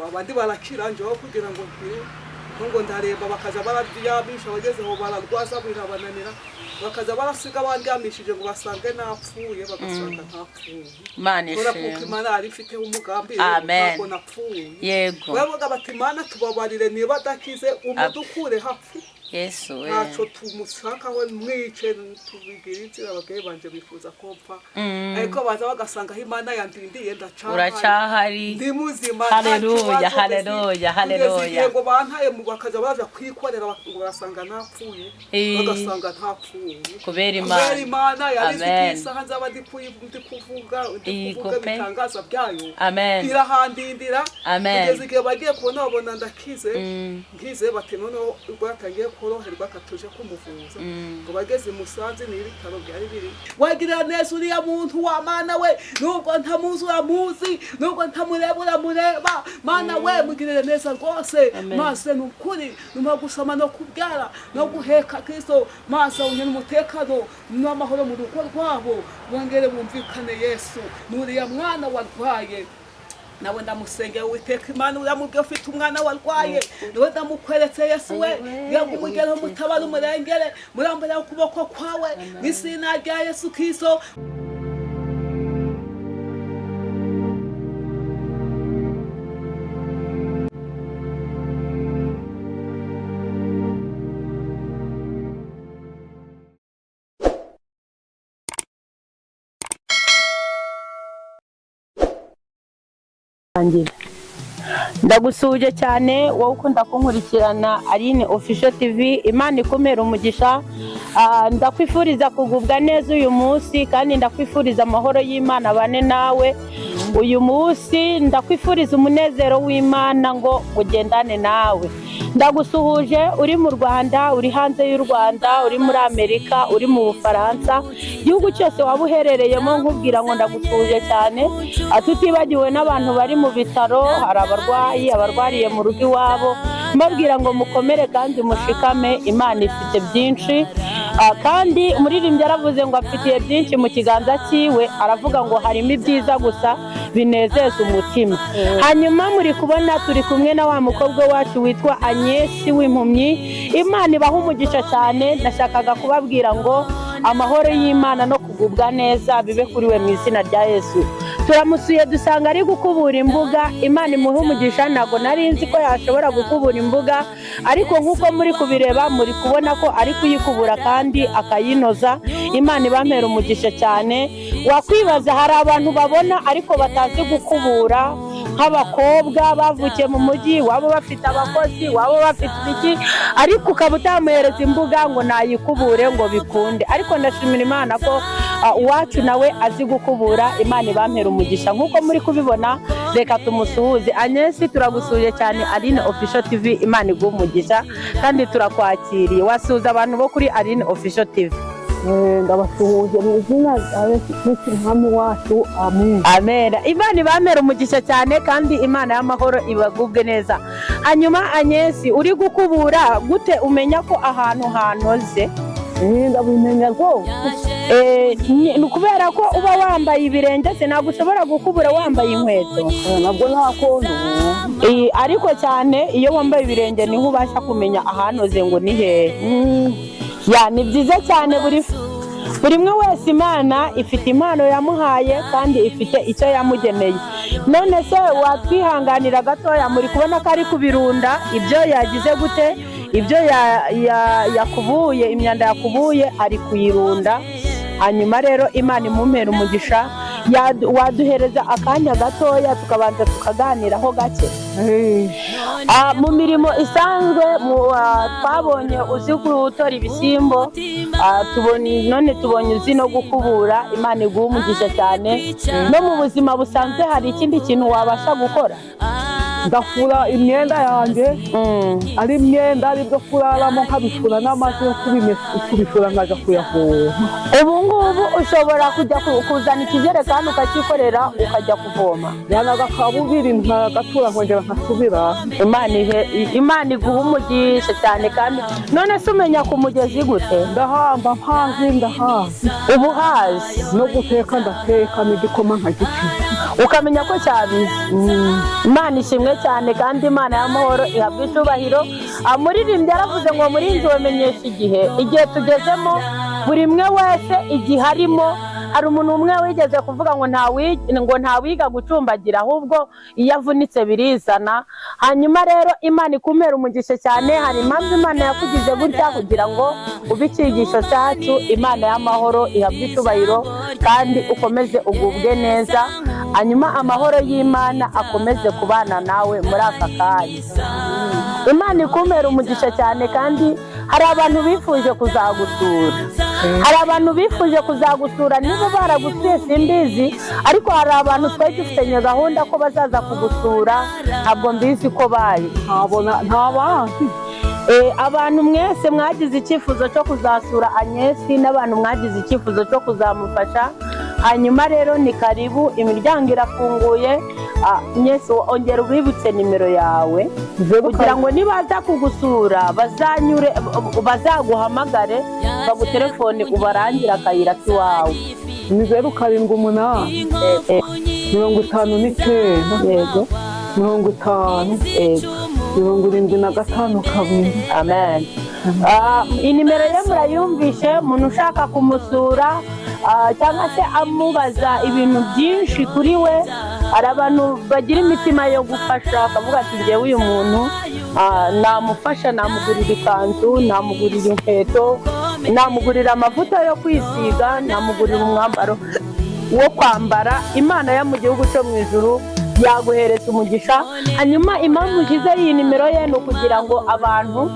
Abandi barakira, njyewe kugira ngo nkire ngo ndaremba, bakaza bararyamisha, abagezeho bararwaza birabananira, bakaza barasiga bandyamishije ngo basange napfuye, bagasanga ntapfuye. Imana Kubera kuko ishimwe. Imana yari ifiteho umugambi. Amen. Ntabwo napfuye. Bavuga bati: "Imana, tubabarire, niba adakize umudukure hapfu." Yesu we! Ntacyo tumushakaho, mwice tubigira inzira. Ababyeyi banje bifuza ko mpfa, ariko baza bagasanga aho Imana yandindiye ndacahari. Uracyahari. Ndi muzima. Haleluya, nta kibazo. haleluya, Kugeza haleluya. igihe ngo bantaye mu bakaza baza kwikorera, ngo barasanga napfuye, bagasanga ntapfuye. Kubera Kubera Imana. Imana yari izi ko Amen. isaha nzaba ndi kuvuga, ndi kuvuga Pe. ibitangaza byayo. Amen. Irahandindira Amen. kugeza igihe bagiye kubona, babona ndakize. Nkize bati: "Noneho ubwo yatangiye koroherwa, katuje kumuvuza." Ngo bageze i Musanze, ni ibitaro byari biri. Wagirira neza uriya muntu wa Mana we, nubwo ntamuzi uramuzi, nubwo ntamureba uramureba. Mana we, mugirire neza rwose. Amen. Maze ni ukuri nyuma gusama no kubyara no guheka Kristo, maze wongere umutekano n'amahoro mu rugo rwabo, bongere bumvikane. Yesu, n'uriya mwana warwaye nawe ndamusengera. Uwiteka Imana, uramubwiye ufite umwana warwaye, nawe ndamukweretse. Yesu we, yego, umugereho, umutabare, umurengere, murambure ukuboko kwawe mu izina rya Yesu Kristo. Tangira. Ndagusuhuje cyane wowe ukunda kunkurikirana, Aline Official TV. Imana ikumera umugisha. Ndakwifuriza kugubwa neza uyu munsi, kandi ndakwifuriza amahoro y'Imana bane nawe uyu munsi. Ndakwifuriza umunezero w'Imana ngo ugendane nawe. Ndagusuhuje uri mu Rwanda, uri hanze y'u Rwanda, uri muri Amerika, uri mu Bufaransa, igihugu cyose waba uherereyemo, nkubwira ngo ndagusuhuje cyane. Tutibagiwe n'abantu bari mu bitaro, hari abarwayi, abarwariye mu rugo iwabo, mbabwira ngo mukomere kandi mushikame. Imana ifite byinshi. Kandi umuririmbyi yaravuze ngo afitiye byinshi mu kiganza cyiwe, aravuga ngo harimo ibyiza gusa binezeza umutima. Hanyuma muri kubona turi kumwe na wa mukobwa wacu witwa Agnès w'impumyi. Imana ibaha umugisha cyane. Nashakaga kubabwira ngo amahoro y'Imana no kugubwa neza bibe kuri we mu izina rya Yesu. Turamusuye dusanga ari gukubura imbuga. Imana imuhe umugisha. Ntabwo nari nzi ko yashobora gukubura imbuga, ariko nk'uko muri kubireba, muri kubona ko ari kuyikubura kandi akayinoza. Imana ibampera umugisha cyane. Wakwibaza, hari abantu babona ariko batazi gukubura, nk'abakobwa bavukiye mu mujyi, waba bafite abakozi, waba bafite iki, ariko ukaba utamuhereza imbuga ngo nayikubure ngo bikunde. Ariko ndashimira Imana ko uwacu nawe azi gukubura. Imana ibampera umugisha. Nk'uko muri kubibona, reka tumusuhuze. Agnès, turagusuye cyane, Aline Official TV. Imana iguhe umugisha kandi turakwakiriye. Wasuhuza abantu bo kuri Aline Official TV? Ndabasuhuje mu izina rya Yesu Kristo Umwami wacu, amen. Amen. Imana ibampera umugisha cyane kandi Imana y'amahoro ibagubwe neza. Hanyuma Agnès, uri gukubura gute umenya ko ahantu hanoze? Ndabimenya rwose. Ni ukubera ko uba wambaye ibirenge se? Ntabwo ushobora gukubura wambaye inkweto? Nabwo ntakondo. Ariko cyane iyo wambaye ibirenge niho ubasha kumenya ahanoze ngo ni hehe. Ya, ni byiza cyane. Buri umwe wese Imana ifite impano yamuhaye kandi ifite icyo yamugeneye. None se watwihanganira gatoya? Muri kubona ko ari kubirunda ibyo yagize gute, ibyo yakubuye, imyanda yakubuye ari kuyirunda. Hanyuma rero Imana imumpera umugisha. Waduhereza akanya gatoya tukabanza tukaganiraho gake? Mu mirimo isanzwe twabonye uzi gutora ibishyimbo, none tubonye uzi no gukubura. Imana iguha umugisha cyane. No mu buzima busanzwe hari ikindi kintu wabasha gukora? Ndafura imyenda yanjye, ari imyenda, ari ibyo kuraramo, nkabifura n'amazi yo kubifura, nkajya kuyavoma. Ubu ngubu ushobora kujya kuzana ikijerekani ukacyikorera ukajya kuvoma? Yanaga kabubiri nkagatura, nkongera nkasubira. Imana iguha umugisha cyane. Kandi none se umenya ku mugezi gute? Ndahamba mpazi, ndahazi. Uba uhazi? No guteka ndateka, n'igikoma nkagicika. Ukamenya ko cyabize. Imana ishimwe. ishimwe cyane kandi Imana y'amahoro ihabwa icyubahiro. Umuririmbyi yaravuze ngo murinzi wamenyesha igihe, igihe tugezemo buri umwe wese igihe arimo. Hari umuntu umwe wigeze kuvuga ngo ntawiga gucumbagira, ahubwo iyo avunitse birizana. Hanyuma rero Imana ikumera umugisha cyane. Hari impamvu Imana yakugize gutya kugira ngo ube icyigisho cyacu. Imana y'amahoro ihabwe icyubahiro kandi ukomeze ugubwe neza. Hanyuma amahoro y'Imana akomeze kubana nawe muri aka kanya. Imana ikumera umugisha cyane. Kandi hari abantu bifuje kuzagusura, hari abantu bifuje kuzagusura, niba baragusuye simbizi, ariko hari abantu twari dufitanye gahunda ko bazaza kugusura, ntabwo mbizi ko baje. Ntabazi. Abantu mwese mwagize icyifuzo cyo kuzasura Agnès n'abantu mwagize icyifuzo cyo kuzamufasha, hanyuma rero ni karibu, imiryango irafunguye. Agnès, ongera ubibutse nimero yawe kugira ngo nibaza kugusura bazanyure, bazaguhamagare bagutelefone ubarangire akayira k'iwawe. Ni 0 7 8 59 Yego. 50 Yego. 75 2. Amen. Inimero ye murayumvishe, umuntu ushaka kumusura cyangwa se amubaza ibintu byinshi kuri we. Hari abantu bagira imitima yo gufasha, akavuga ati njyewe uyu muntu namufasha, namugurira ikanzu, namugurira inkweto, namugurira amavuta yo kwisiga, namugurira umwambaro wo kwambara. Imana yo mu gihugu cyo mu ijuru yaguhereza umugisha. Hanyuma impamvu nshyize iyi nimero ye ni ukugira ngo abantu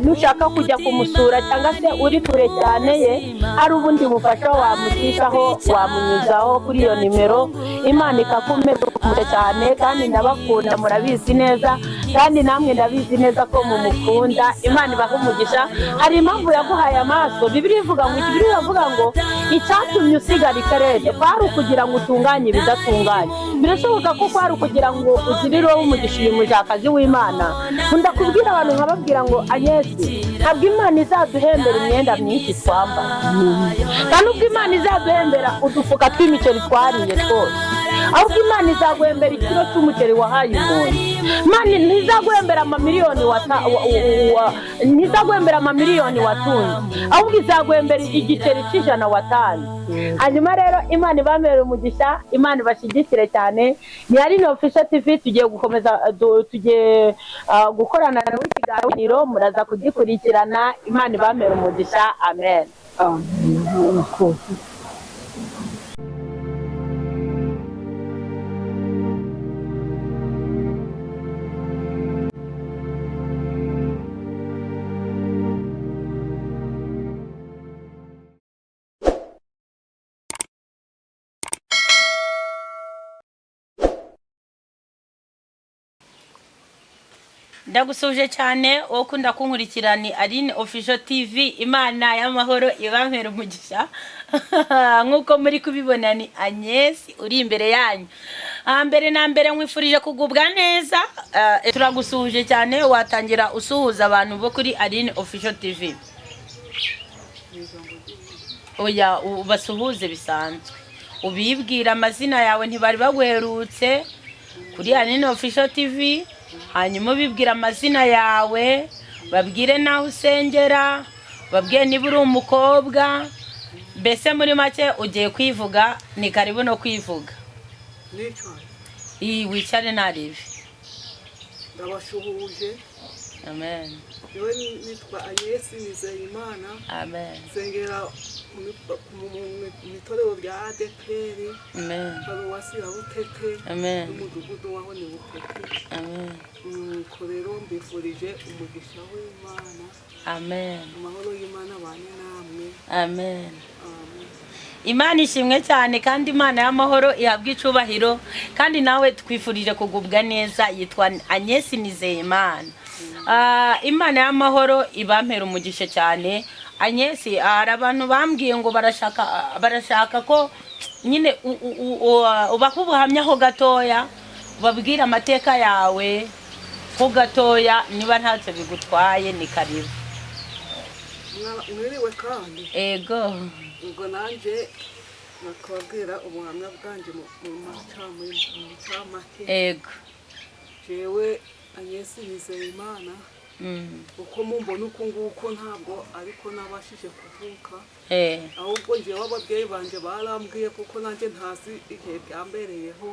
nushaka kujya kumusura cyangwa se uri kure cyane ye, hari ubundi bufasha wamucishaho, wamunyuzaho kuri iyo nimero. Imana ikakumera cyane. Kandi ndabakunda, murabizi neza, kandi namwe ndabizi neza ko mumukunda. Imana ibahe umugisha. Hari impamvu yaguhaye amaso. Bibiliya ivuga ngo, Bibiliya iravuga ngo icyatumye usigara ikarere kwari ukugira ngo utunganye ibidatunganye. Birashoboka ko kwari ukugira ngo ugirire wowe umugisha uyu mujakazi w'Imana. Nkunda kubwira abantu nkababwira ngo Agnès, ntabwo Imana izaduhembera imyenda myinshi twambara, kandi ubwo Imana izaduhembera udufuka tw'imiceri twariye twose, ahubwo Imana izaguhembera ikiro cy'umuceri wahaye umuntu. Imana ntizaguhembera amamiliyoni ntizaguhembera amamiliyoni watunze, ahubwo izaguhembera igiceri cy'ijana watanze. Hanyuma rero Imana ibamere umugisha, Imana ibashyigikire cyane. Ni Aline Official TV, tugiye gukomeza, tugiye gukorana nawe ikiganiro, muraza kugikurikirana. Imana ibamere umugisha. Amen. Amen. Ndagusuje cyane wowe ukunda kunkurikira, ni Aline Official TV. Imana y'amahoro ibampera umugisha. Nk'uko muri kubibona ni Agnès uri imbere yanyu. Mbere na mbere nkwifurije kugubwa neza. Turagusuhuje cyane, watangira usuhuza abantu bo kuri Aline Official TV. Oya, ubasuhuze bisanzwe, ubibwira amazina yawe, ntibari baguherutse kuri Aline Official TV. Hanyuma ubibwira amazina yawe, babwire naho usengera, babwire niba uri umukobwa, mbese muri make ugiye kwivuga. Ni karibu no kwivuga. Nicaye. Wicare ntaribi. Ndabashuhuje. Amen. Yewe nitwa Agnès Nizeyimana. Amen. Nsengera mu itorero rya ADPR. Amen. Paruwasi ya Butete. Amen. Umudugudu waho ni Butete. Amen. Nuko rero mbifurije umugisha w'Imana. Amen. Amahoro y'Imana abane namwe. Amen. Imana ishimwe cyane kandi Imana y'amahoro ihabwa icubahiro. Kandi nawe twifurije kugubwa neza. Yitwa Agnès Nizeyimana. Imana y'amahoro ibampera umugisha cyane. Agnès, hari abantu bambwiye ngo barashaka ko nyine ubaha ubuhamya ho gatoya, ubabwire amateka yawe ho gatoya, niba ntacyo bigutwaye ni karibu. Mwiriwe kandi. Ego. Ubwo nanjye nakababwira ubuhamya bwanjye mu macamake. Ego. Jewe Agnes Nizeyimana, uko mumbona uku nguko ntabwo ariko nabashije kuvuka, ahubwo njyewe ababyeyi banjye barambwiye, kuko nanjye ntazi igihe byambereyeho.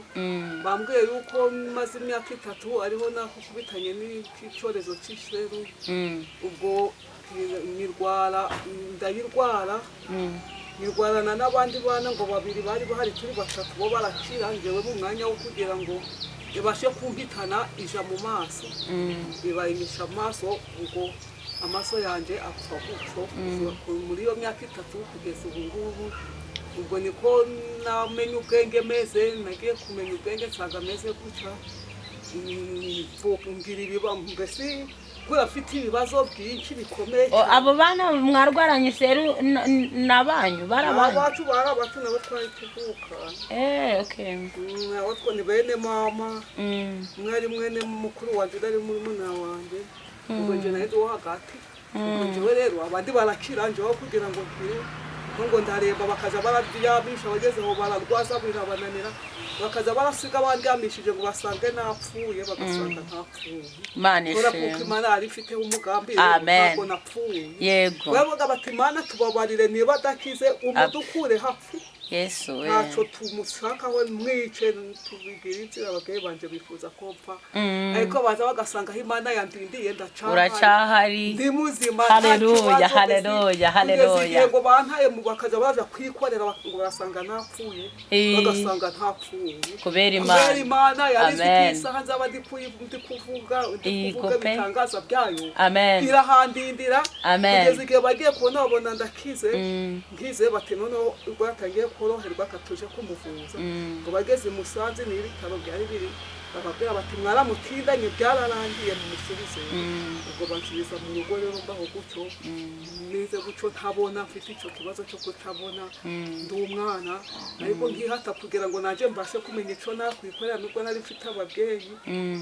Bambwiye yuko maze imyaka 3 ariho nakukubitanye n'icyorezo cy'iseru. Ubwo nyirwara, ndayirwara, nyirwarana n'abandi bana ngo babiri bari bahari, turi batatu, bo barakira. Njyewe mu mwanya wo kugira ngo ibashe kumpitana ija mu maso, ibayimisha amaso, ubwo amaso yanjye apfa gutyo muri iyo myaka 3 kugeza ubu ngubu. Ubwo niko namenye ubwenge meze, nagiye kumenya ubwenge nsanga meze gutya. Ngira ibiba mbese kubera mfite ibibazo byinshi bikomeye O, cyane. Abo bana mwarwaranye iseru n'abanyu bari abanyu? Abacu bari abacu, nabo twari tuvuka. Okay. Abo two ni bene mama. Umwe ari mwene mukuru wanjye, undi ari murumuna wanjye, ubwo njye nahise uwo hagati. Ubwo njyewe rero abandi barakira, njyewe kugira ngo nkire ngo ndaremba, bakaza bararyamisha, abagezeho bararwaza birabananira, bakaza barasiga bandyamishije ngo basange napfuye, bagasanga ntapfuye. Imana Kubera kuko ishimwe. Imana yari ifiteho umugambi rero, Amen. ntabwo napfuye. Bavuga bati: "Imana tubabarire, niba adakize umudukure hapfu." Yesu we. Ntacyo tumushakaho, mwice tubigira inzira. Ababyeyi banje bifuza ko mpfa, ariko baza bagasanga aho Imana yandindiye ndacahari. Uracyahari. Ndi muzima, nta Haleluya, kibazo. haleluya, Mbese haleluya. kugeza igihe ngo bantaye mu bakaza baza kwikorera ngo barasanga napfuye, bagasanga ntapfuye. Kubera Imana. Kubera Imana yari izi ko Amen. isaha nzaba ndi kuvuga ndi Yego kuvuga pe. ibitangaza byayo. Amen. Irahandindira Amen. kugeza igihe bagiye kubona babona ndakize. Nkize bati: "Noneho ubwo yatangiye koroherwa katuje kumuvuza." Ngo bageze i Musanze, ni ibitaro byari biri, bababwira bati: "Mwaramutindanye, byararangiye, mumusubize." Ubwo bansubiza mu rugo rero, mbaho gutyo, nize gutyo ntabona, mfite icyo kibazo cyo kutabona, ndi umwana, ariko nkihata kugira ngo nanjye mbashe kumenya icyo nakwikorera, nubwo nari mfite ababyeyi.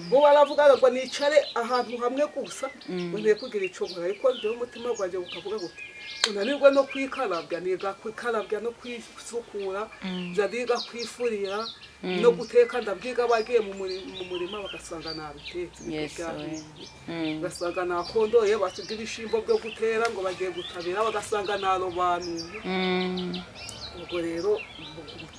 Bo baravuga ngo nicare ahantu hamwe gusa, ngo ntiye kugira icyo nkora, ariko njyewe umutima wanjye ukavuga guti unanirwe no kwikarabya, niga kwikarabya no kwisukura, nza niga kwifurira no guteka, ndabyiga. Bagiye mu murima bagasanga nabitetse, Yesu we. byahiye, bagasanga nakondoye, basiga ibishimbo byo gutera ngo bagiye gutabira, bagasanga narobanuye. Ubwo rero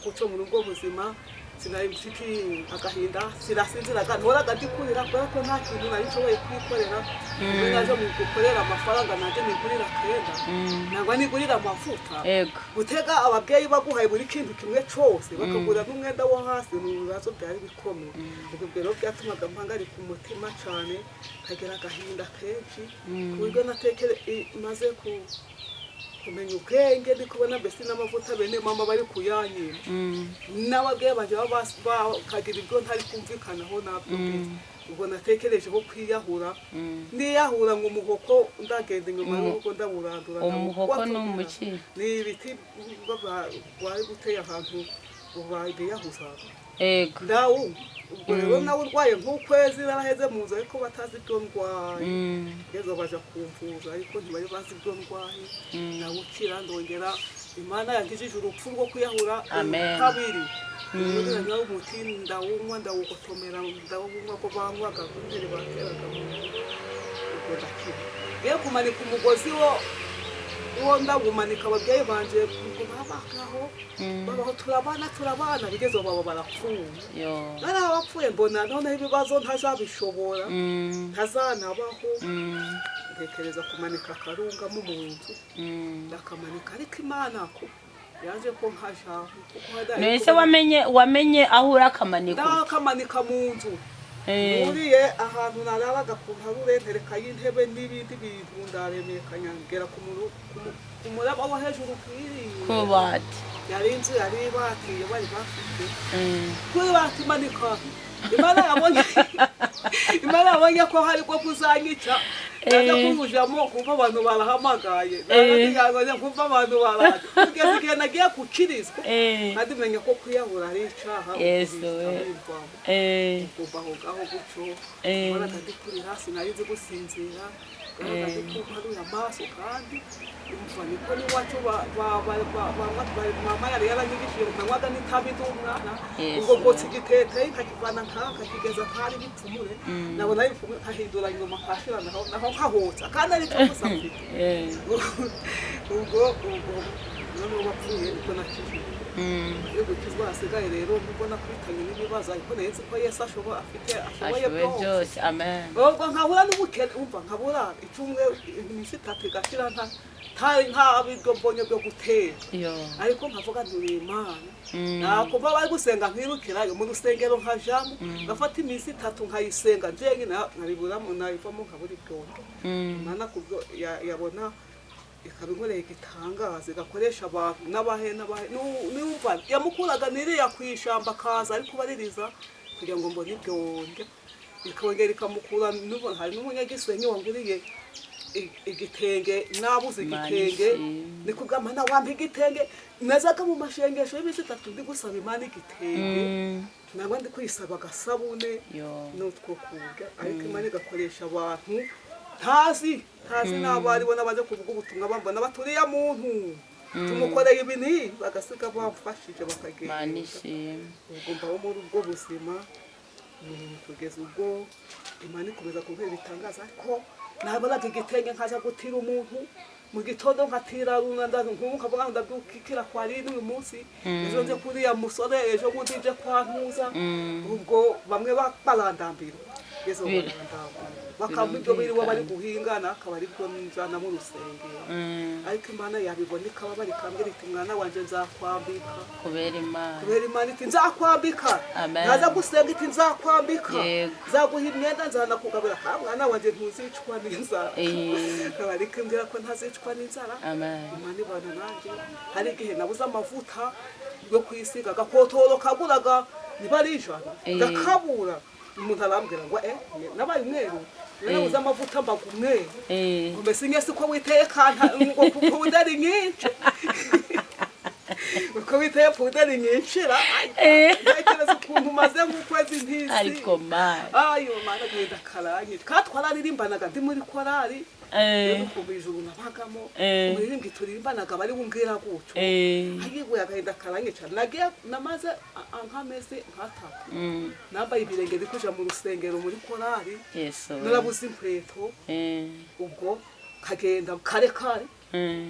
guco muri ubwo buzima sinari mfite agahinda, sinasinziraga, nhoraga ndikurira kubera ko nta kintu nari nshoboye kwikorera. Ubwo naje mu gukorera amafaranga nanjye nigurira akenda, nangwa nigurira amavuta. Gutega ababyeyi baguhaye buri kintu kimwe cyose, bakagura n'umwenda wo hasi, ni ibibazo byari bikomeye. Ubwo rero byatumaga mpangarika umutima cyane, nkagira agahinda kenshi, ku buryo natekere maze kumenya ubwenge ndi kubona mbese n'amavuta bene mama bari kuyanyima, n'ababyeyi banjye bakagira ibyo ntari kumvikanaho nabyo mbese. Ubwo natekerejeho kwiyahura, niyahura ngo umuhoko, ndagenda inyuma y'urugo ndawurandura. Umuhoko ni umuki? Ni ibiti bari guteye ahantu biyahuzaga. Ndawu ubwo rero nawe urwaye nk'ukwezi, naraheze mu nzu ariko batazi ibyo ndwaye. Ngeze baja kumvuza ariko ntibari bazi ibyo ndwaye. Nawukira, ndongera Imana yankijije urupfu rwo kwiyahura Amen. kabiri. Ubwo umuti ndawunywa, ndawugotomera, ndawunywa ko banywaga mbere bateraga mu nzu. Ubwo ndakira. Ngiye kumanika umugozi wo uwo ndawumanika, ababyeyi banje ngo babagaho, babaho, turabana turabana, bigeze aho baba barapfuye. Yo. Nari abapfuye, mbona noneho ibibazo ntazabishobora, ntazanabaho. Ntekereza kumanika akarunga mu nzu, ndakamanika, ariko Imana ko yaje ko nkajaho kuko hari Nese wamenye aho urakamanika? Ndakamanika mu nzu. Nuriye ahantu nararaga ku ntarure, ntereka y'intebe n'ibindi bintu, ndaremekanya ngera ku muraba wo hejuru kwiriye. Kubati. Yari inzu yari ibatiye bari bafite kuri batimanika. Imana yabonye ko hari bwo kuzanyica. Naza kumujamo kumva abantu barahamagaye, naza kumva abantu baraje, kugeza igihe nagiye gukirizwa, kandi menya ko kwiyahura ari icaha. Yesu we. Ubwo aho ngaho gutyo, mbonaga ndi kurira, sinari nzi gusinzira, mbonaga ndi kumparuye amaso, kandi umva niko n'iwacu mama yari yaranyigishije, nanywaga n'itabi ndi umwana. Yesu. Ubwo bwotsa igitete, nkakivana nkaha nkakigeza nk'ahari ibipfumure, nabona ibipfumure nkahindura inyuma, nkashira naho naho nkahotsa, kandi ari cyo gusa mfite. Ubwo noneho bapfuye niko nakijijwe. Iyo gukizwa hasigaye rero, nubwo nakubitanye n'ibibazo, ariko nari nzi ko Yesu ashoboye, afite, ashoboye ashoboye byose. Byose, amen. Ubwo nkabura n'ubukene, umva, nkabura icyumweru, iminsi 3 igashira nta biryo mbonye byo guteka. Yo. Ariko nkavuga nti uri Imana. Nakumva bari gusenga nkirukirayo mu rusengero, nkajamo, ngafata iminsi 3 nkayisenga njyenyine, nkabiburamo, nayivamo nkabura ibyondo. Imana kubwo yabona ikaba inkoreye igitangaza, igakoresha abantu n'abahe n'abahe. Numva yamukuraga niriya ku ishyamba, akaza ari kubaririza kugira ngo mbone ibyondo, ikongera ikamukura. Hari n'umunyagisenyi wanguriye igitenge nabuze. Imana igitenge. Ishimwe. Ni kubw'Imana wampa igitenge. Nazaga mu mashengesho y'iminsi 3 ndi gusaba Imana igitenge, nangwa ndi kuyisaba agasabune Yo. n'utwo kurya, ariko Imana igakoresha abantu ntazi n'abo aribo, n'abaje kuvuga ubutumwa bambona, baturiya muntu tumukoreye ibi n'ibi, bagasiga bamfashije, Imana bakagenda. ishimwe. Ubwo mbaho muri ubwo buzima, kugeza ubwo Imana ikomeza kumbera ibitangaza. Ariko nabonaga igitenge nkaja gutira umuntu mu gitondo, nkatira runa, nk'ubu nkavuga ngo ndabyukikira kwa rino uyu munsi, ejo nje kuriya musore, ejo bundi nje kwa ntuza. Ubwo bamwe barandambira, kugeza ubu barandambira, bakampa ibyo biriwe bari guhinga, akaba aribyo nzana mu rusengero. Ariko Imana yabibona ikababara, ikambwira iti: "Mwana wanje, nzakwambika." Kubera Imana. Kubera Imana iti: "Nzakwambika." Amen. Naza gusenga iti: "Nzakwambika." Yego. "Nzaguha imyenda, nzanakugabura, ha mwana wanje, ntuzicwa n'inzara." Akaba ariko imbwira ko ntazicwa n'inzara. Amen. Imana ibana nanjye. Hari igihe nabuze amavuta yo kwisiga, agakotoro kaguraga niba ari 100, ndakabura. Umuntu arambwira ngo nabaye umweru, nabuze amavuta mbaga umweru. Ngo mbese nye siko witeye kanta, ngo puderi nyinshi, uko witeye puderi nyinshi ra. Ntekereza ukuntu umaze nk'ukwezi ntisi. Ariko Mana. Ayo Mana, agahinda karanyica. Kandi twararirimbanaga ndi muri korari. Rero ukuntu ijuru nabagamo, umuririmbyi turirimbanaga bari bumbwira gutyo. Ayiwe, agahinda karanyica. Nagiye namaze nk'amezi nk'atatu nambaye ibirenge, ndi kuja mu rusengero muri korari. Yesu we. Narabuze inkweto. Ubwo kagenda kare kare,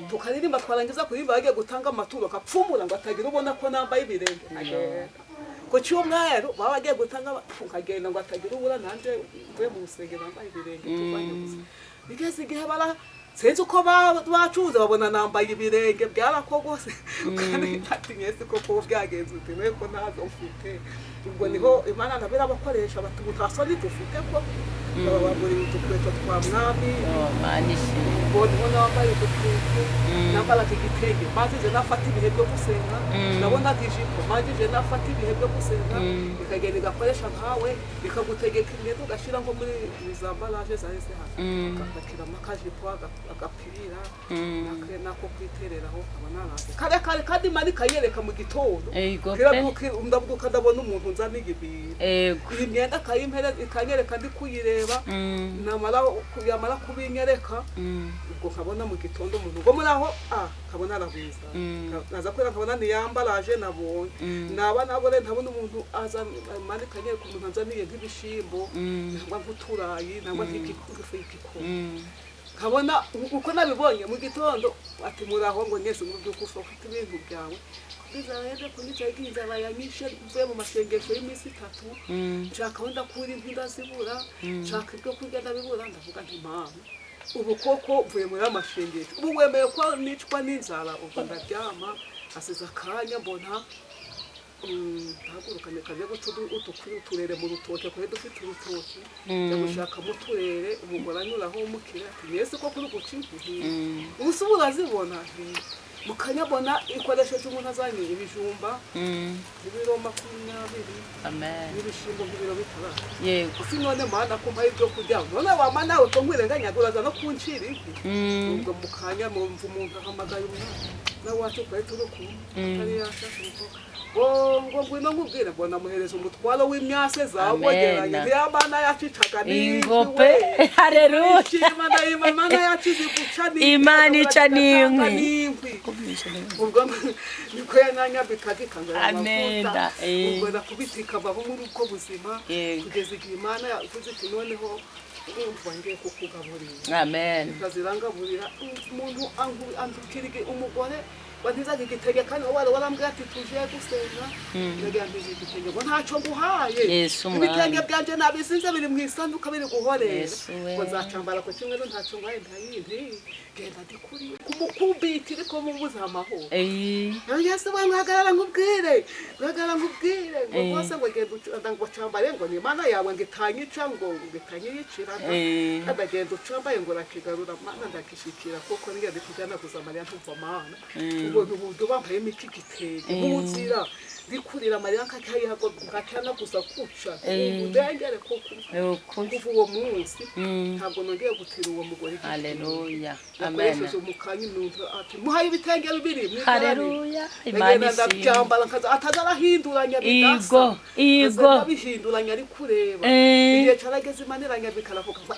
tukaririmba, twarangiza kuririmba bagiye gutanga amaturo, akapfumura ngo atagira ubona ko nambaye ibirenge, nkagenda. Ku cyumweru baba bagiye gutanga, nkagenda ngo atagira ubura nanjye mvuye mu rusengero nambaye ibirenge, tuvanye gusa. Bigeze igihe bara sinzi uko bacuze, babona nambaye ibirenge byarakogose, kandi ati mwese koko byagenze ute ko ntazo mfite? Ubwo niho Imana nabo irabakoresha, bati: "Ubu nta soni dufite ko babagurira udukweto twa mwami." Oh, Mana ishimwe. Ubwo niho nambaye udukweto, nambaraga igitenge manjije nafata ibihe byo gusenga, nabonaga ijipo manjije nafata ibihe byo gusenga, ikagenda igakoresha nkawe, ikagutegeka imyenda ugashyira nko muri za emballage zari zihari, agapakiramo akajipo, agapira nako kwitereraho, nkaba naraje kare kare, kandi Imana ikayereka mu gitondo. Ego pe. Ndabyuka ndabona umuntu nzaniye ibintu, iyi myenda akayimpere, ikanyereka ndi kuyireba. Namara yamara kubinyereka, ubwo nkabona mu gitondo umuntu ngo muri aho, nkabona arabiza, naza kwera nkabona ni yambaraje nabonye, naba nabone ntabona umuntu aza, Imana ikanyereka umuntu anzaniye nk'ibishimbo, nangwa nk'uturayi, nangwa nk'ifu y'igikoma. Nkabona uko nabibonye mu gitondo, ati: "Muraho?" Ngo nyese ngo byuka ufate ibintu byawe. Inzara yaje kunyica, inzara yanyishe mvuye mu masengesho y'iminsi 3. Nshaka aho ndakura inkwi ndazibura, nshaka ibyo kurya ndabibura. Ndavuga nti: "Mama, ubu koko mvuye muri aya mashengesho, ubu wemeye ko nicwa n'inzara?" Ubwo ndaryama, hasize akanya mbona ndahaguruka nkaje guca uturere mu rutoke, kure dufite urutoki, njya gushakamo uturere. Umugore anyuraho w'umukire ati: "Mbese ko kuri guca inkwi, ubu se urazibona?" Nti Mukanyabona ikoresheje umuntu azanye ibijumba ibiro 20 Amen. n'ibishyimbo nk'ibiro 6. Yego. Si none Mana kumpaye ibyo kurya, none wama nawe ko nkwirenganya uraza no kuncira inkwi? Ubwo mu kanya mumva umuntu ahamagaye umwana nawe wacu twari turi kumwe atari yashaka umukobwa ngo ngwino nkubwire, ngo namuhereza umutwaro w'imyase zabogeranye. Amen. Ntiyamana yacicaga n'inkwi Ingope. we. Haleluya. Ishima ndayima, Imana yacu izi guca n'inkwi. Imana ica n'inkwi. N'inkwi. Ubwo niko yananyambikaga ikanzu Amen. amavuta. Ubwo ndakubita ikabaho muri ubwo buzima kugeza igihe Imana yavuze iti: "Noneho urumva ngiye kukugaburira." Amen. Ikazirangaburira. Umuntu andukira umugore wantizaga igitenge, kandi wowe wari warambwiye ati tuje gusenga, ndagira ntiza igitenge ngo ntacyo nguhaye. Yesu Umwami. Ibitenge byanje nabizinze biri mu isanduka biri guhorera. Yesu we. Ngo nzacambara ku cyumweru, ntacyo nguhaye. Ntayindi genda ndikuri kumukumbita iriko mubuze amahoro. Yesu we, nhagarara nkubwire, nhagarara nkubwire ngo rwose ngo genda ngo cambare, ngo ni Imana yawe ngo itanyica, ngo itanyiyicira. Ndagenda ucambaye ngo urakigarura Mana, ndakishikira kuko ngiye ndikugana kuza Mariya ntumva Mana. Ubwo uburyo bampayemo iki gitenge mu nzira ndikurira Mariya nkacyanaguza kuca ubudengere koko. Ni ukuri. Kuva uwo munsi ntabwo nongeye gutira uwo mugore igitenge. Haleluya. Amen. Yakoresheje umukanya umuntu ati muhaye ibitenge bibiri mwiteranire. Haleluya. Imana Ndagenda ishimwe. ndabyambara nkaza ataza arahinduranya bidasa. Igo. Igo. Ndabihinduranya ari kureba. Igihe carageze Imana iranyambika, aravuga ngo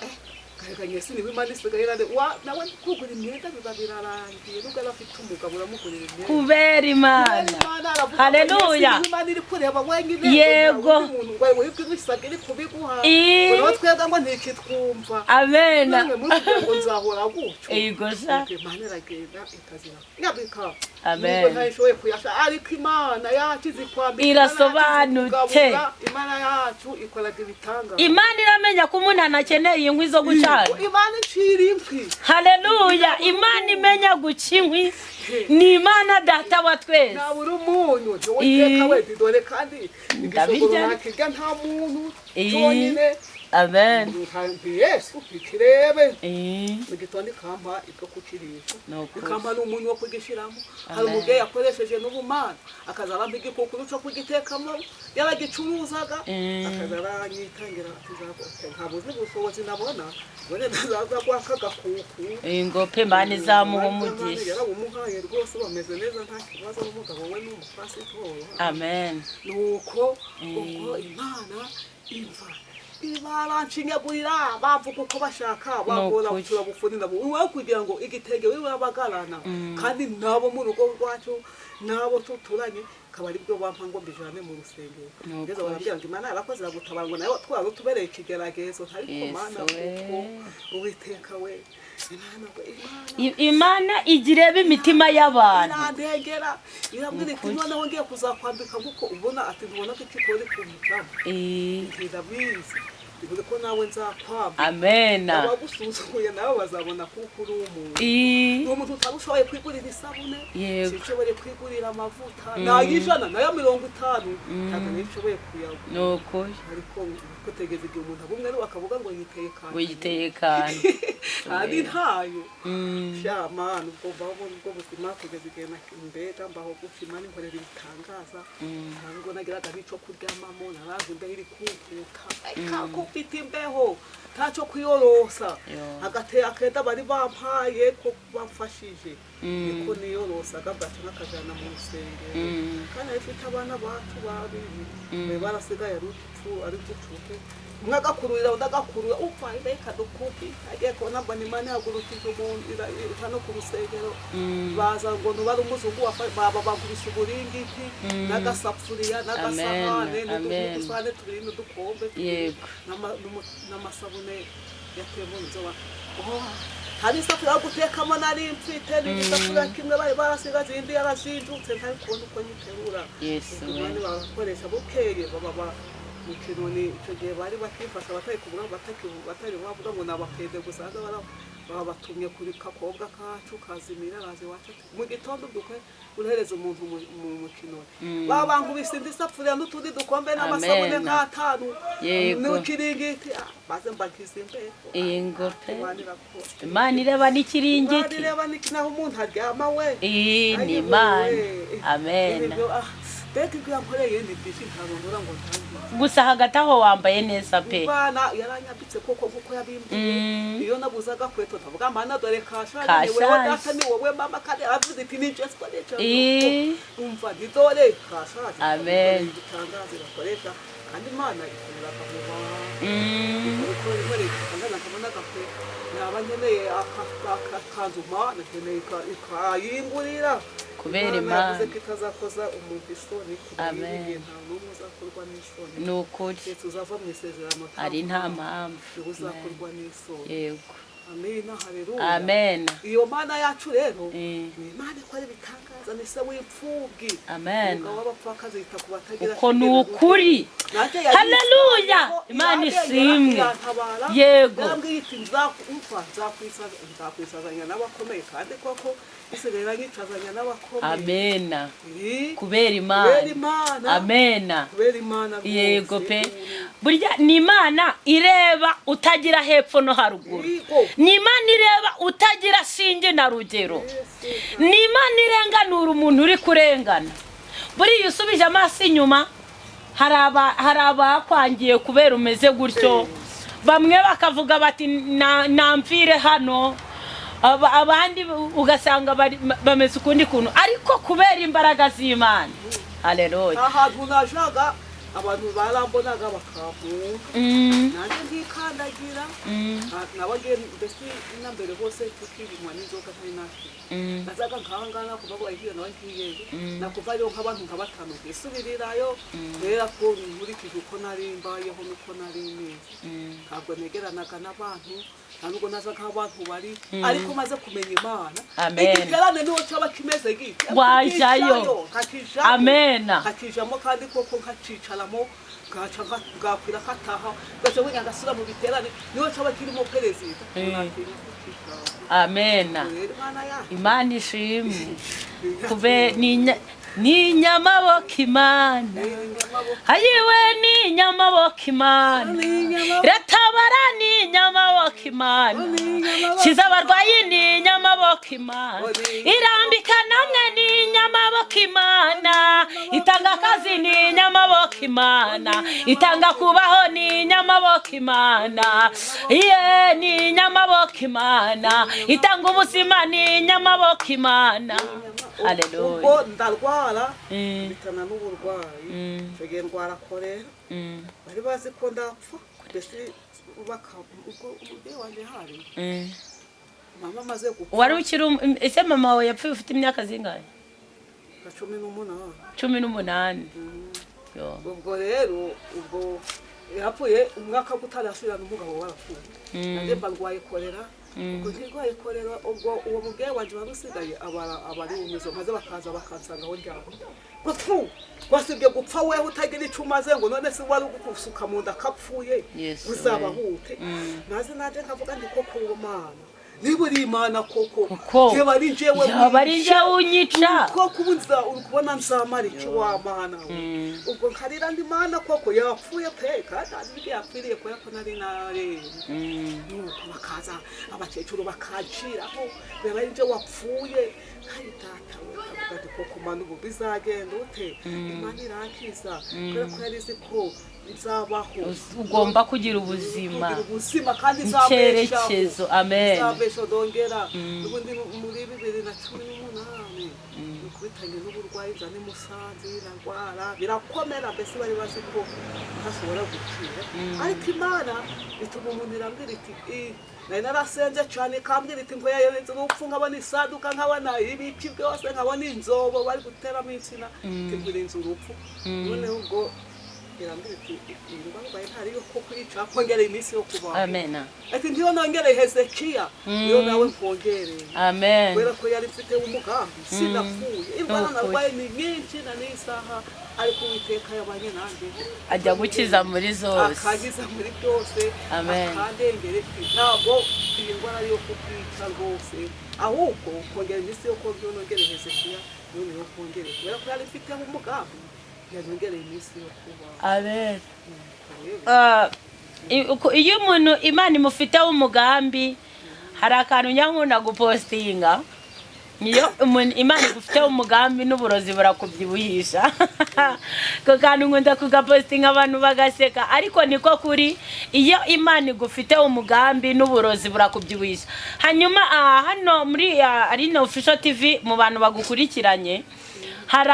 gaheganye niwe Imana isigaye irande wa nawe kugura imyenda biba birarangiye, nubwo yari afite umugabo uramugurira imyenda. Kubera Imana. Imana aravuga ngo Haleluya. Yesu niwe Imana iri kureba wenyine. Yego. Umuntu ngo wibwe ibisaga iri kubiguha. Ngo nawe twebwe ngo ntikitwumva. Amen. Namwe muri kugira ngo nzahora gutyo. Igo sha. Ubwo Imana iragenda ikazira nyabika. Amen. Nubwo ntayishoboye kuyasha, ariko Imana yacu izi kwambika. Irasobanutse. Imana yacu ikoraga ibitangaza. Imana iramenya ko umuntu anakeneye inkwi zo gucana. Imana icira inkwi. Haleluya. Imana imenya guca inkwi ni Imana Data wa twese. Nabura umunyu ntiwoteka we, dore kandi igisogoro Ndabirya. nakirya nta muntu cyonyine. Amen. Nti Yesu ikirebe mu gitondo ikampa ibyo kukirisha, Ni ukuri. ikampa n'umunyu wo kugishyiramo. Hari Amen. umubyeyi yakoresheje n'ubumana akaza arampa igikukuru cyo kugitekamo, yaragicuruzaga, akaza aranyitangira ati ntabwo uzi ubushobozi nabona, none ndazaza kwaka agakuku. Ingope Imana izamuha umugisha. Yarawumuhaye rwose, bameze neza nta kibazo, n'umugabo we ni umupasitori. Amen. Nuko ubwo Imana imva baranshinyagurira, bavuga uko bashaka, bagora. Nukuri. Turabufuni nabo iwawe kugira ngo igitenge wiwe babagarana, kandi nabo mu rugo rwacu nabo tuturanye akaba aribyo bampa ngo mbijane mu rusengero. Nukuri. Ngeze barambwira ngo Imana yarakoze iragutabara, ngo nawe twari utubereye ikigeragezo, ariko Yesu Mana we. kuko Uwiteka we, Imana we, Imana Imana ijya ireba imitima y'abantu. Irandengera, irambwira iti: Nukuri. "Noneho ngiye kuzakwambika kuko ubona," ati, "ntubona ko ikikori ku mudamu?" Ndabizi, bivuze ko nawe nzakwamba. Amena. Abagusuzuguye nawe bazabona kuko uri umuntu ni umuntu utaba ushoboye kwigurira isabune. Sinshoboye kwigurira amavuta n'ay'ijana n'aya 50, ntabwo nari nshoboye kuyagura. Ni ukuri. Ariko kutegeza igihe umuntu abumwe ari akavuga ngo yiteye kandi Witeye kandi. Kandi ntayo shamana. Ubwo mbaho muri ubwo buzima kugeza igihe mbega mbaho gutyo, Imana inkorera ibitangaza. Ntabwo nagiraga n'icyo kuryamamo, naraza imbeho iri kunkuta, ikakufite imbeho ntacyo kwiyorosa. Yo. Akenda bari bampaye ko bamfashije niko niyorosaga, bwaca nkakajana mu rusengero. Kandi nari mfite abana bacu babiri bari barasigaye ari udupfu ari uducuke, umwe agakururira undi agakurura, upfa reka dukupi. Agiye kubona mbona Imana ihagurukije umuntu hano ku rusengero, baza ngo ntubare umuzungu baba bagurisha uburingiti n'agasafuriya n'agasahane Amen, amen. n'udusahane tubiri n'udukombe tubiri n'amasabune yateyemo inzoba. Oh, hari isafuriya yo gutekamo nari mfite n'igisafuriya kimwe bari barasigaje, indi yarazinjutse ntari kubona uko nyiterura. Yesu Ubwo we. barakoresha bukeye baba Mu kinoni icyo gihe bari bakifasha, batari kuvuga, batari bavuga ngo ni abapede gusa, haza babatumye kuri kakobwa kacu kazimira araza iwacu ati, mu gitondo dukwe uhereza umuntu mu kinoni, babankubise indi safuriya n'utundi dukombe n'amasabune Amen. nk'atanu n'ikiringiti. Ah, maze mbagize imbeho. Ingo pe. Imana irakora. Imana ireba Imana n'ikiringiti. ireba naho umuntu aryama we. Iyi ni Ayiwe. Imana. Amen. Ibyo, ah, mbega ibyo yankoreye ni byinshi, ntarondora ngo ntangire. Gusa hagati aho wambaye neza pe. Imana yaranyambitse koko nkuko yabimbwiye. Iyo nabuze agakweto ndavuga: "Mana, dore kashaje, ni Kashaje. wowe data, ni wowe mama." Kandi aravuze iti: "Ni Jesu ko Umva, nti dore kashaje." Amen. Igitangaza bakoresha, kandi Imana ikorera mu bantu. Ikora nkabona agakweto, naba nkeneye akakanzu, Mana nkeneye, ikayingurira. Kubera Imana yavuze Imana. ko itazakoza umuntu isoni ku Amen. bw'iyi, nta n'umwe uzakorwa n'isoni. Ni ukuri. Keretse uzava mu isezerano. Ari nta mpamvu. Niwe uzakorwa n'isoni. Yego. Amina, haleluya. Amen. Iyo Mana yacu rero ni Imana ikora ibitangaza, ni se w'imfubyi, Amen. umugabo w'abapfakazi, yita ku batagira Uko ni shingiro na ukuri. Nanjye Haleluya! Imana ishimwe. irantabara. Yego. Yarambwiye iti: "Nzakumva, nzakwisazanya n'abakomeye." Kandi koko isigaye iranyicazanya n'abakomeye. Amena. Iri- Kubera Kubera Imana. Imana. Amena. Kubera Imana rwose. Yego pe, burya ni Imana ireba utagira hepfo no haruguru. Yego. Ni Imana ireba utagira shinge na rugero. Yesu. Ni Imana irenganura umuntu uri kurengana. Buriya usubije amaso inyuma, hari abakwangiye kubera umeze gutyo, bamwe bakavuga bati: "Namvire hano." Abandi ugasanga bameze ukundi kuntu, ariko kubera imbaraga z'Imana, haleluya. Ahantu najaga abantu barambonaga bakampunga, nanjye nkikandagira. Nabagiye mbese na mbere hose tukibinywa n'inzoga ntari nakira, nazaga nkahangana kuva ngo bayihiye nawe ngiyeyo, nakuvayo nk'abantu nka batanu nkisubirirayo, kubera ko nkurikije uko nari mbayeho n'uko nari meze, ntabwo negeranaga n'abantu, nta nubwo naza nk'abantu bari. Ariko maze kumenya Imana, Amen. igiterane niho cyaba kimeze gitya, Wajyayo. nkakijamo. Amena. Nkakijamo kandi koko nkacicaramo, ngaca ngakwira kataha, gaca wenda ngasubira mu biterane niho cyaba kirimo perezida, natinya kukijamo. Amena. Rero Imana yacu. Imana ishimwe kube ni inyamaboko Imana. Ayiwe, ni inyamaboko Imana, iratabara, ni inyamaboko Imana, kiza abarwayi, ni inyamaboko Imana, irambika namwe, ni inyamaboko Imana, itanga akazi, ni inyamaboko Imana, itanga kubaho, ni inyamaboko Imana, iye, ni inyamaboko Imana, itanga ubuzima, ni inyamaboko Imana, haleluya. Ubwo ndarwara, bitana n'uburwayi. Icyo gihe ndwara korera, bari bazi ko ndapfa mbese, ubwo umubyeyi wanjye hari mama amaze gupfa. Wari ukiri ese mama wawe yapfuye ufite imyaka zingahe? Nka 18. 18. Yo. Ubwo rero ubwo yapfuye umwaka utarasubirana, umugabo warapfuye, nanjye mba ndwaye korera. Ubwo ntirwaye korera, ubwo uwo mubyeyi wanjye wari usigaye aba ari umizo, maze bakaza bakansanga aho ndyamye ngo pfu, wasibye gupfa wewe utagira icyo umaze, ngo none se wari ugusuka mu nda kapfuye, Yesu uzaba we. hute? Maze nanjye nkavuga ndi koko uwo Mana, niba uri Imana koko, Koko. yaba ari njyewe Yaba ari wishe. njyewe unyica. Koko ubu uri kubona nzamara iki wa Mana we? Ubwo nkarira ndi Mana koko yapfuye pe, kandi ntazi ibyo yapfiriye kubera ko nari narembye. Nuko bakaza abakecuru bakanciraho, biba ari byo wapfuye. Hari data we, avuga ati: "Koko Mana, ubu bizagenda ute?" Imana irankiza kubera ko yari izi ko nzabaho. Ugomba kugira ubuzima. Kugira ubuzima kandi izabeshaho. Icyerekezo, amen. Izabeshaho. Dongera ubundi muri 2018 nukubitanye n'uburwayi, nza ni Musanze, ndarwara birakomera, mbese bari bazi ko ntashobora gukira, ariko Imana ituma umuntu irambwira iti nari narasenze cyane, ikambwira iti ngo yayobenze urupfu, nkabona isanduka, nkabona ibiti byose, nkabona inzobo bari guteramo insina, iti ngo irinze urupfu. Noneho ubwo Irambwira iti iyi ndwara urwaye ntari yo ko kwica, kongereye iminsi yo kubaho. Amen. Ati ntiyo nongereye Hezekiya, niyo nawe nkongereye. Amen. Kubera ko yari mfite umugambi, sinapfuye. Indwara Nukuri. narwaye ni nyinshi na n'isaha, ariko Uwiteka yabanye nanjye. Ajya gukiza muri zose. Akankiza muri byose. Amen. Akandengera. Iti ntabwo iyi ndwara ari iyo kukwica rwose, ahubwo kongera iminsi yo kuba nongereye Hezekiya, niyo niyo kongereye. Kubera ko yari mfiteho umugambi, yanyongereye iminsi yo kuba. Amen. Rero, Iyo umuntu Imana imufiteho umugambi, hari akantu nyankunda gupostinga: iyo umuntu Imana igufiteho umugambi, n'uburozi burakubyibuhisha. Ako kantu nkunda kugapostinga, abantu bagaseka, ariko niko kuri. Iyo Imana igufiteho umugambi, n'uburozi burakubyibuhisha. Hanyuma hano muri Aline Official TV, mu bantu bagukurikiranye, hari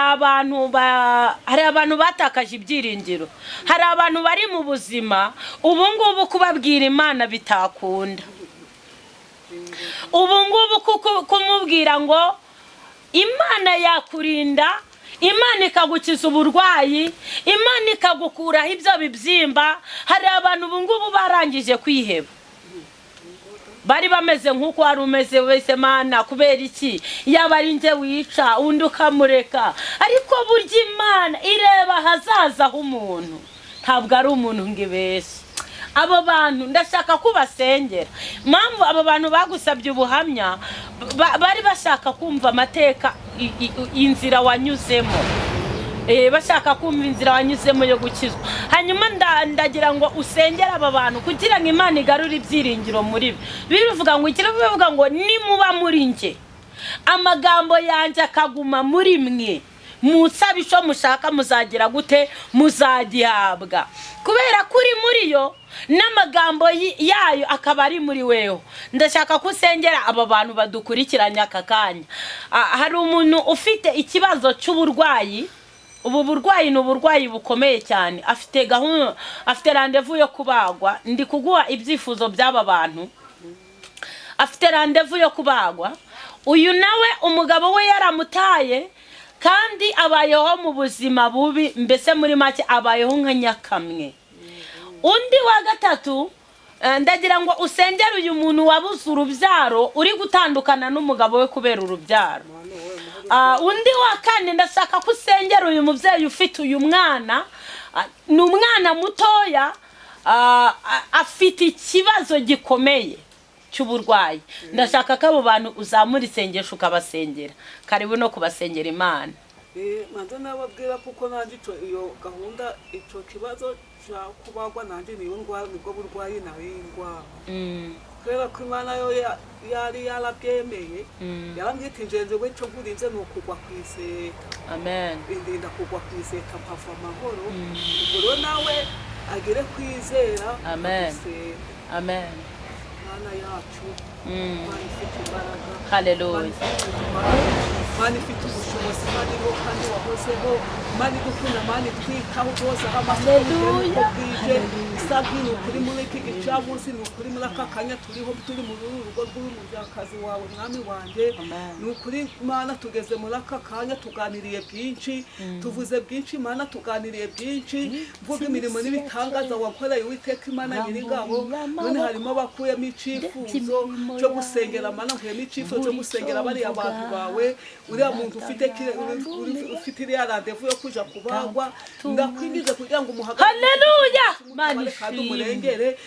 abantu batakaje ibyiringiro, hari abantu bari mu buzima ubu ngubu kubabwira Imana bitakunda ubu ngubu, kuko kumubwira ngo Imana yakurinda, Imana ikagukiza uburwayi, Imana ikagukuraho ibyo bibyimba. Hari abantu ubu ngubu barangije kwiheba, bari bameze nk'uko wari umeze wese. Mana, kubera iki yaba ari njye wica undi ukamureka? Ariko burya Imana ireba ahazaza h'umuntu, ntabwo ari umuntu ngo ibeshye. Abo bantu ndashaka ko ubasengera. Mpamvu abo bantu bagusabye ubuhamya, bari bashaka kumva amateka, inzira wanyuzemo, bashaka kumva inzira wanyuzemo yo gukizwa. Hanyuma ndagira ngo usengere aba bantu kugira ngo Imana igarure ibyiringiro muri bo. Bivuga ngo ikiri bivuga ngo nimuba muri njye, amagambo yanjye akaguma muri mwe, munsaba icyo mushaka, muzagira gute? Muzagihabwa. Kubera ko uri muri yo, n'amagambo yayo akaba ari muri weho. Ndashaka ko usengera aba bantu badukurikiranye aka kanya. Hari umuntu ufite ikibazo cy'uburwayi. Ubu burwayi ni uburwayi bukomeye cyane. Afite gahunda, afite rendez-vous yo kubagwa. Ndi kuguha ibyifuzo by'aba bantu. Afite rendez-vous yo kubagwa. Uyu nawe umugabo we yaramutaye, kandi abayeho mu buzima bubi, mbese muri make abayeho nka nyakamwe. Undi wa gatatu, ndagira ngo usengere uyu muntu wabuze urubyaro, uri gutandukana n'umugabo we kubera urubyaro. Undi wa kane, ndashaka ko usengera uyu mubyeyi ufite uyu mwana. Ni umwana mutoya, afite ikibazo gikomeye cy'uburwayi. Ndashaka ko abo bantu uzamura isengesho ukabasengera. Karibu no kubasengera Imana. Manze nababwira, kuko nanjye ico iyo gahunda, ico kibazo cya kubagwa, nanjye niyo ndwara, nibwo burwayi nari ndwara. Kubera ko Imana yo yari yarabyemeye, yarambwira iti njenje we ico nkurinze ni ukugwa ku iseta. Amen. Indinda kugwa ku iseta, mpava amahoro. Ubwo rero nawe agere kwizera Amen. gusenga. Amen. Mana yacu, Mana ifite imbaraga, Hallelujah. Mana ifite ubumara, Mana ifite ubushobozi, Mana iriho kandi wahozeho, Mana idukunda, Mana itwitaho rwose, aho amaso Hallelujah. uko bwije isabwi. Ni ukuri muri iki gicamunsi, ni ukuri muri aka kanya turiho, turi muri uru rugo rw'umuryango wawe, Mwami wanjye. Amen. Ni ukuri Mana, tugeze muri aka kanya, tuganiriye byinshi, tuvuze byinshi Mana, tuganiriye byinshi, mvuga imirimo n'ibitangaza wakoreye, Uwiteka Imana Nyiringabo. None harimo abakuyemo icyifuzo cyo gusengera Mana, nkuyemo icyifuzo cyo gusengera bariya bantu bawe. Uriya muntu ufite ufite iriya rendez-vous yo kuja kubagwa, ndakwinjiza kugira ngo umuhagarare. Haleluya, Mana kandi ishimwe. Umurengere.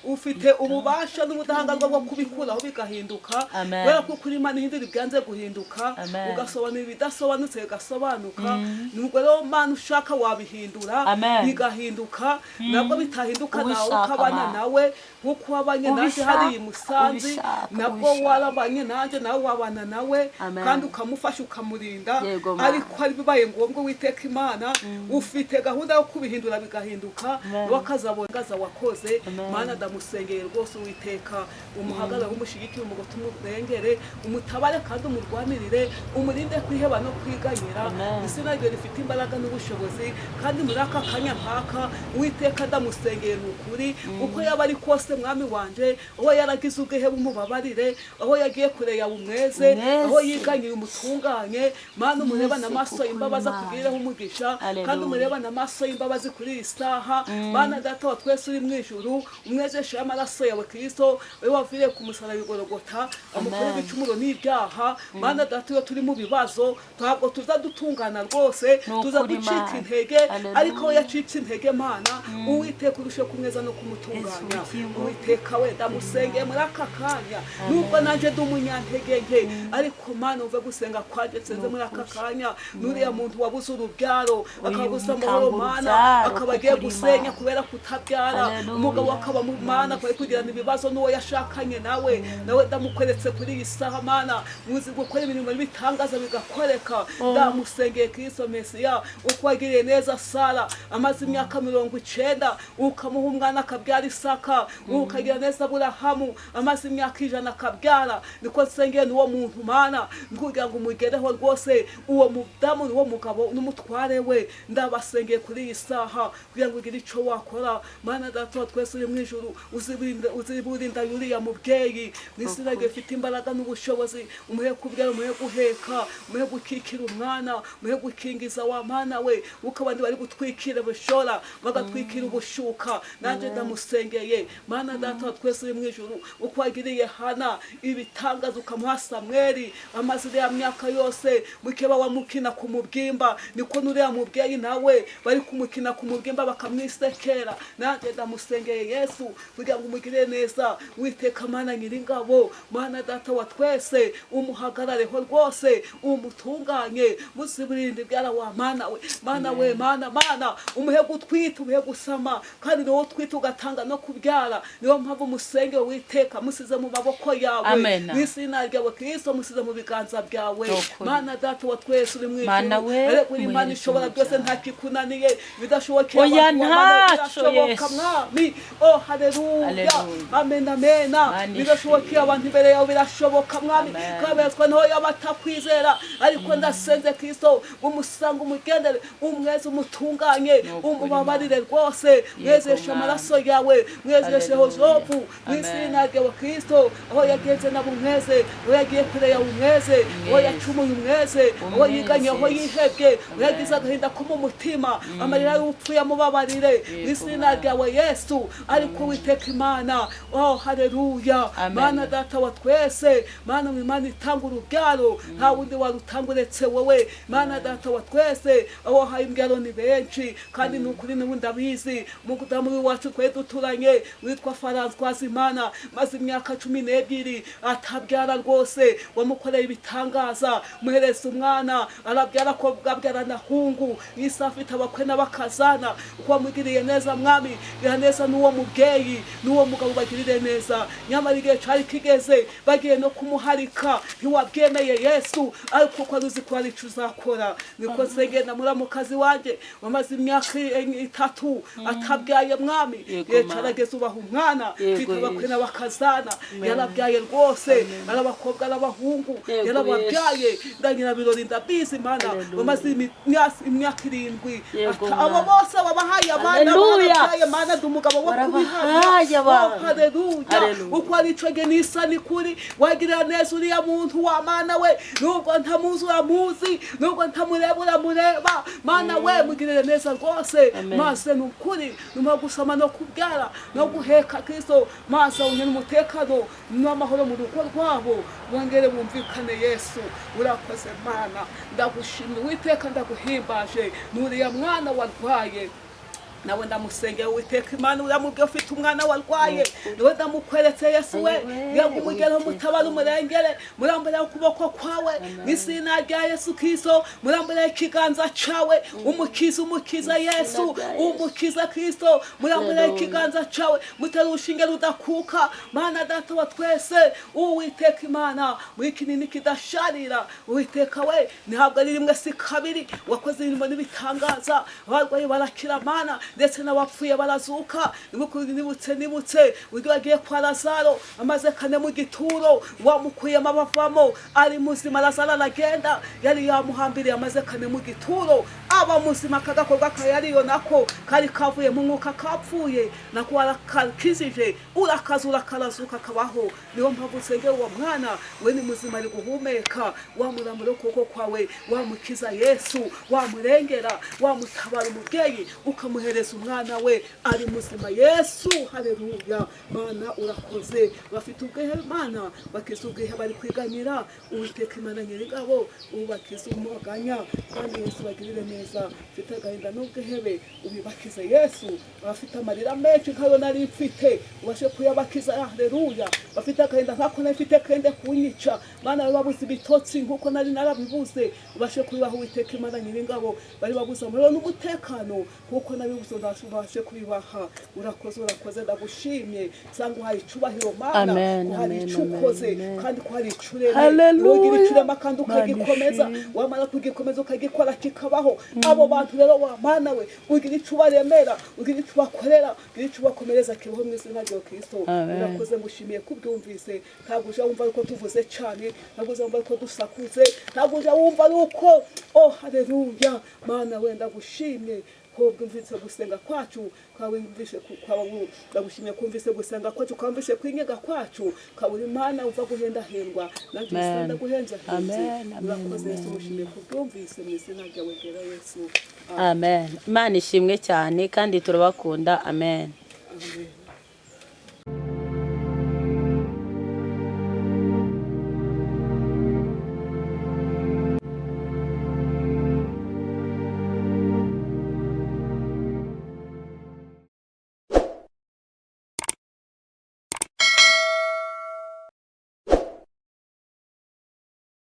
Ufite ububasha n'ubudahangarwa bwo kubikuraho bigahinduka. Amen. Kubera ko kuri Imana ihindura ibyanze guhinduka, Amen. ugasobanura ibidasobanutse bigasobanuka. Nubwo rero Mana ushaka wabihindura Amen. bigahinduka, nabwo bitahinduka nawe Ubishaka, ukabana Mana. nawe nk'uko wabanye nanjye Ubishaka, hariya i Musanze, ubishaka, nabwo ubishaka. warabanye nanjye, nawe wabana nawe Amen. kandi ukamufasha, ukamurinda. Yego, Mana. Ariko hari bibaye ngombwa, Uwiteka Imana, ufite gahunda yo kubihindura bigahinduka. Amen. Nawe akaza. Wakoze abongaza wakoze. Amen. Mana, ndamusengeye rwose, Uwiteka, umuhagarare, umushyigikire, umugote, umurengere, umutabare kandi umurwanirire, umurinde kwiheba no kwiganyira. Amen. Izina rye rifite imbaraga n'ubushobozi, kandi muri aka kanya nk'aka, Uwiteka, ndamusengeye ni ukuri, uko yaba ari kose, mwami wanje, aho yaragize ubwihebe umubabarire, aho yagiye kure yawe umweze, Umweze. aho yiganyiye umutunganye. Mana, umurebane Mwese amaso kuko y'imbabazi, Imana. akugireho umugisha. Haleluya. Kandi umurebane amaso y'imbabazi kuri iyi saha. Mana Data wa twese uri mu ijuru, umwezeshe amaraso yawe Kristo, we waviriye ku musaraba i Gologota, amukore Amen. ibicumuro n'ibyaha. Mana Data, iyo turi mu bibazo ntabwo tuza dutungana rwose, Ni tuza ukuri, gucika Mana. intege. Haleluya. Ariko we yacitse intege, Mana Uwiteka, urusheho kumweza no kumutunganya. Yesu, ubugingo. Uwiteka we, ndamusengeye muri aka kanya, nubwo nanjye ndi umunyantege nke, ariko Mana, uve gusenga kwanjye nsenze muri aka kanya n'uriya muntu wabuze urubyaro, akabuze amahoro, mutanga Mana, urubyaro, akaba agiye kuko uri gusenya Imana. kubera kutabyara. Haleluya. Umugabo akaba mu Mana akaba ari kugirana ibibazo n'uwo yashakanye nawe. Nawe ndamukweretse kuri iyi saha. Mana, muzi gukora imirimo n'ibitangaza bigakoreka. Ndamusengeye Kristo Mesiya, uko wagiriye neza Sara amaze imyaka 90 ukamuha umwana akabyara Isaka, ukagira neza Aburahamu amaze imyaka 100 akabyara, niko nsengeye n'uwo muntu, Mana, kugira ngo umugereho rwose, uwo mudamu n'uwo mugabo n'umutware we. Ndabasengeye kuri iyi saha kugira ngo ugire icyo wakora. Mana Data wa twese uri mu ijuru, uziburinda yuriya mubyeyi mu izina rye rifite imbaraga n'ubushobozi. Umuhe kubyara, umuhe guheka, umuhe gukikira umwana, umuhe gukingiza wa Mana we, uko abandi bari gutwikira bushora bagatwikira ubushuka. Nanjye ndamusengeye, Mana Data wa twese uri mu ijuru, uko wagiriye Hana ibitangaza ukamuha Samweli amaze iriya myaka yose mukeba wamukina ku mubyimba, niko n'uriya mubyeyi nawe bari kumukina ku mubyimba bakamwisekera. Nanjye ndamusengeye Yesu kugira ngo umugirire neza. Witeka Mana Nyiringabo, Mana Data wa twese, umuhagarareho rwose, umutunganye, muziburinde byara wa Mana we, Mana we, Mana, Mana, umuhe gutwita, umuhe gusama, kandi niwo utwita ugatanga no kubyara. Niyo mpamvu musenge, Witeka, musize mu maboko yawe. Amen. Mu izina ryawe Kristo, musize mu biganza byawe. Nukuri. Mana Data wa twese uri mu Mana ijuru, we, erega uri Imana umuhereze ishobora byose, urubyaro. nta kikunaniye, bidashobokeye Oya, abantu, Mana, ntaco, birashoboka. Yesu. Mwami, oh haleluya. Haleluya. Amen, amen. Mana Bidashobokeye abantu, imbere yawe birashoboka, Mwami. Amen. Kabetswa niho yaba atakwizera, ariko ndasenze Kristo umusanga, umugendere, umweze, umutunganye, Nukuri, umubabarire rwose, mwezeshe Mwami. amaraso yawe, mwezeshe Haleluya. hozopu mu Amen. izina ryawe Kristo. Aho yagenze nabo umweze, aho yagiye kure yawe umweze, aho Umweze. yacumuye umweze, aho Umweze, yiganye, aho Yesu. yihebye, aho Amen. yagize agahinda ko mu mutima, amarira y'upfuye amubabarire mu Yego, izina Mwami. ryawe Yesu. Ariko Witeka Imana, oh haleluya. Amen. Mana Data wa twese, Mana mu Imana itanga urubyaro, nta wundi warutanga uretse wowe. Mana Data wa twese, abo wahaye imbyaro ni benshi, kandi ni ukuri n'ubu ndabizi. Umudamu w'iwacu twari duturanye witwa Francoise, Imana, maze imyaka 12 atabyara rwose, wamukoreye ibitangaza, muhereza umwana arabyara, ko bwabyara na hungu isi, afite abakwe n'abakazana. Uko wamugiriye neza, Mwami, gira neza n'uwo mubyeyi n'uwo mugabo, bagirire neza. Nyamara igihe cyari kigeze bagiye no kumuharika, ntiwabyemeye Yesu, ariko kuko wari uzi ko hari icyo uzakora. Niko nsengera muramukazi wanjye wamaze imyaka 3 atabyaye, Mwami. Yego, Igihe Mana. cyarageze ubaha umwana. Yego, Mfite abakwe Yesu. n'abakazana, yarabyaye rwose, ari abakobwa n'abahungu, Yego, yarababyaye. Ndagira birori, ndabizi, Mana. Haleluya. Bamaze imyaka 7. Yego, Abo Mana. bose babahaye abana. Haleluya. Barabyaye, Mana, ndi umugabo wo Warabahaye kubihamya. abana. Oh, haleluya. Haleluya. Uko ari ico gihe nisa ni kuri wagirira neza uriya muntu wa Mana we, nubwo ntamuzi uramuzi, nubwo ntamureba uramureba. Mana we, mugirire neza rwose. Amen. Maze ni ukuri nyuma yo gusama no kubyara no guheka Kristo, maze wongere umutekano n'amahoro mu rugo rwabo, bongere bumvikane. Yesu, urakoze Mana, ndagushimira Uwiteka, ndaguhimbaje. N'uriya mwana warwaye nawe ndamusengera. Uwiteka Imana, uramubwiye ufite umwana warwaye, nawe ndamukweretse Yesu we. Ayiwe, Yagumugereho, Uwiteka. mutabara, umurengere, murambureho ukuboko kwawe mu izina rya Yesu Kristo, murambureho ikiganza cyawe, umukiza, umukiza Yesu, rya Yesu. umukiza Kristo, murambureho Haleluya. ikiganza cyawe, mutere urushinge rudakuka. Mana Data wa twese, Uwiteka Imana, muri kinini kidasharira, Uwiteka we, ntabwo ari rimwe si kabiri wakoze imirimo n'ibitangaza, abarwayi barakira, Mana. Ndetse n'abapfuye barazuka. Nibutse, nibutse uburyo wagiye kwa Lazaro amaze 4 mu gituro, wamukuyemo abavamo ari muzima. Lazaro aragenda, yari yamuhambiriye amaze 4 mu gituro, aba muzima. Akagakorwa kayariyo nako kari kavuye mu mwuka kapfuye, nako warakakijije, urakazura, karazuka, kabaho. Niyo mpamvu usengera uwo mwana we, ni muzima, ari guhumeka. Wamurambura ukuboko kwawe, wamukiza Yesu, wamurengera, wamutabara umubyeyi, ukamuhereza umwana we ari muzima Yesu. Haleluya! Mana, urakoze. Bafite ubwihe, Mana, bakiza ubwihe, bari kwiganyira. Uwiteka Imana Nyiringabo, ubakize umuganya, kandi Yesu bagirire neza. Ufite agahinda n'ubwihebe, ubibakize Yesu. Abafite amarira menshi nkayo nari mfite, ubashe kuyabakiza. Haleluya! Bafite agahinda nkako nari mfite kende kunyica, Mana, babuze ibitotsi nkuko nari narabibuze, ubashe kubibaha. Uwiteka Imana Nyiringabo, bari babuze amahoro n'umutekano nkuko nabibuze, ubashe kubibaha. Urakoze, urakoze, ndagushimye. Sanga uhaye icubahiro, Mana, Amen, ko hari amen, ico ukoze, amen, amen. kandi ko hari ico uremye. Hallelujah. Ugira ico urema kandi Mana ukagikomeza, ishimwe. wamara kugikomeza ukagikora kikabaho. Abo bantu rero, wa Mana we, ugira ico ubaremera, ugira ico ubakorera, ugira ico ubakomereza, kibaho mu izina rya Kristo. Amen. Urakoze, ngushimiye kubyumvise. Ntabwo uja wumva ariko tuvuze cyane, ntabwo uja wumva ariko dusakuze, ntabwo uja wumva ari uko. Oh, haleluya! Mana we, ndagushimye ko bwumvise gusenga kwacu, kwawumvise, ndagushimye kumvise gusenga kwacu, kwamvise kwinyiga kwacu. Kaburi Mana uva guhendahendwa, nanjye Amen. ndaguhenza henze. Amen, amen, Urakoze Yesu, amen. ngushimiye kubyumvise mu izina ryawe ryera Yesu. Amen. Imana ishimwe cyane kandi turabakunda. Amen. Amen.